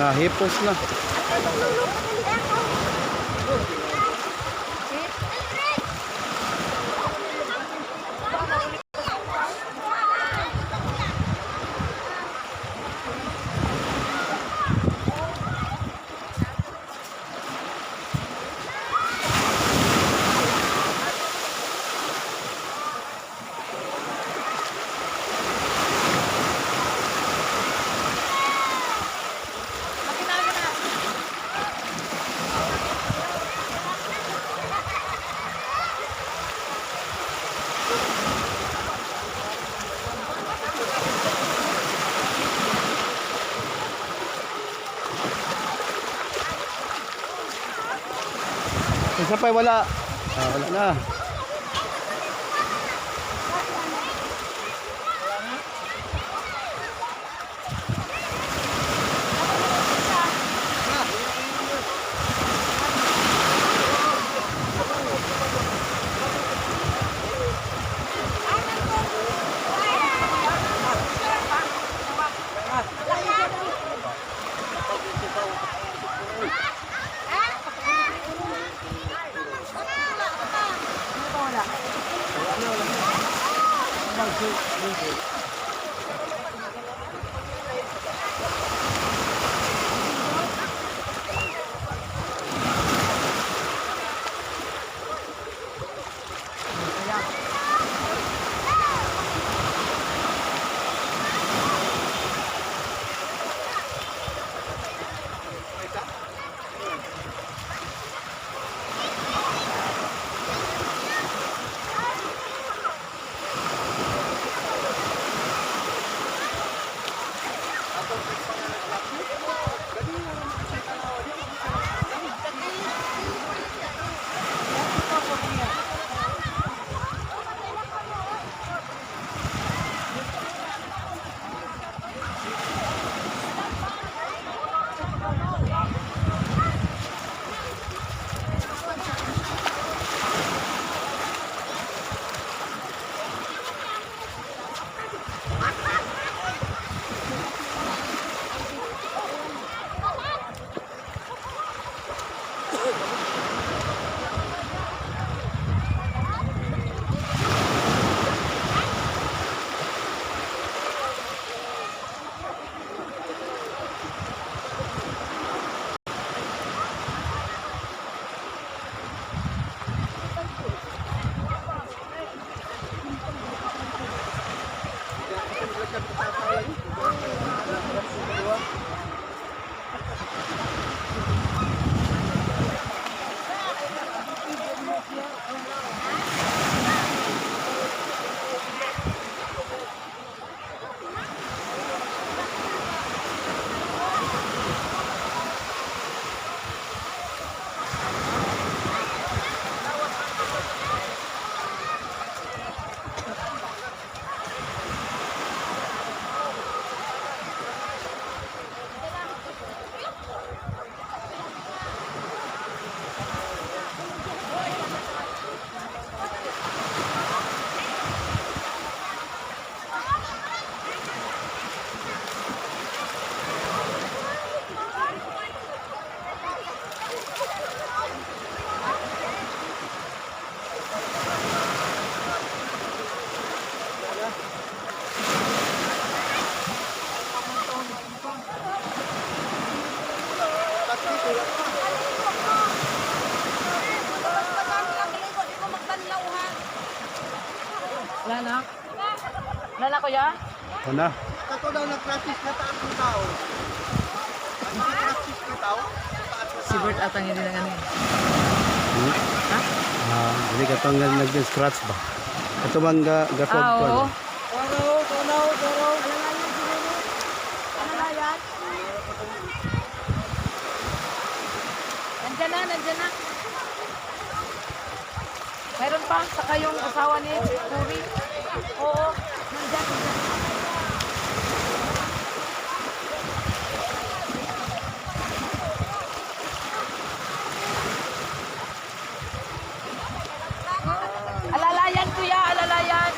Nahipos na. Isa pa, wala. Ah, wala na. Wala na. Wala na, kuya? Wala na. Kato daw nag-practice na taas ng tao. Ano practice na tao? Taas na Si Bert atang hindi na ano eh. Ha? Ah, dili ka tong nag-scratch ba? Ito bang ga ga Ah, oo. Nandyan na, nandyan na. Meron pa, saka yung asawa ni Puri. Oo, nandyan, nandyan. Alalayan, kuya, alalayan.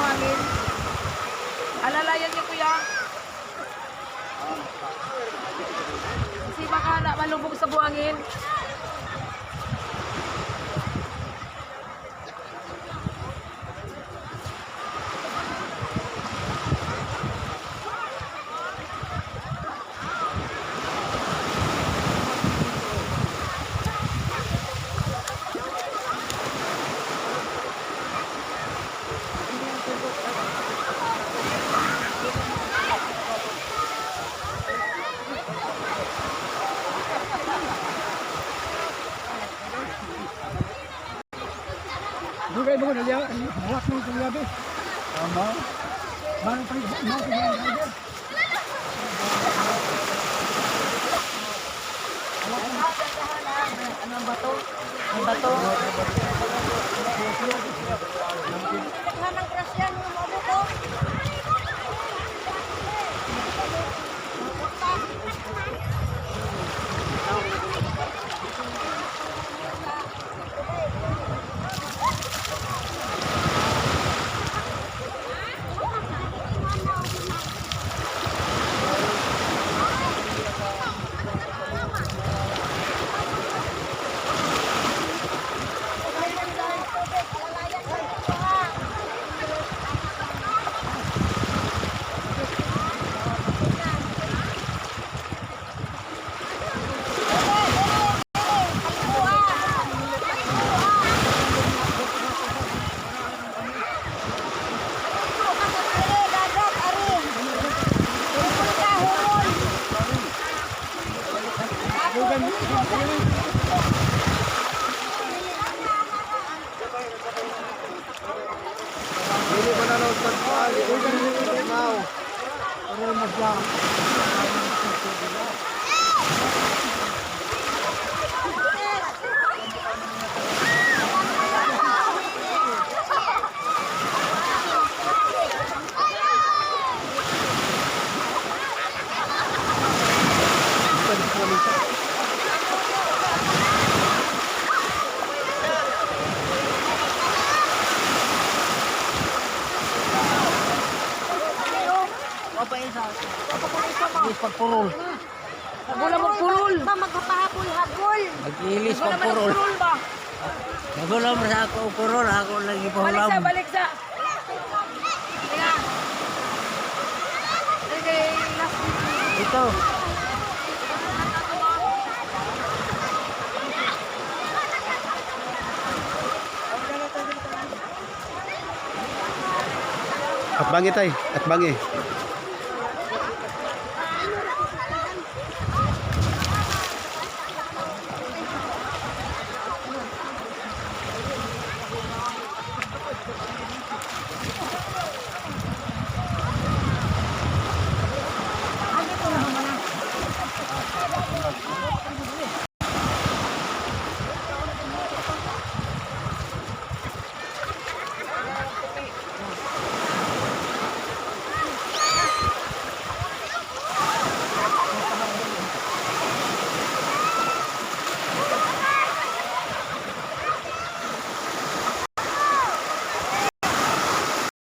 buhangin. Alalayan niyo, kuya. Kasi baka na malubog sa buhangin. Dugay mo na liya, halak mo sa liyabe. Tama. Bago pa rin, mga driver. Ano ang bato? Ang bato? Daghan ng crush yan, yung mga buto. Dagat, ari. Humol ka, humol. Dili ba na raw pagpal? Now. Para mas lang. Wala mo purol. Ba, magpapahabol-habol. Mag-ilis Wala pang mo purol. purol ba? Nagulam sa ako purol, ako lagi Balik sa, pahulam. balik sa. Teka. Okay, last week. Ito. At bangi tay, at bangi.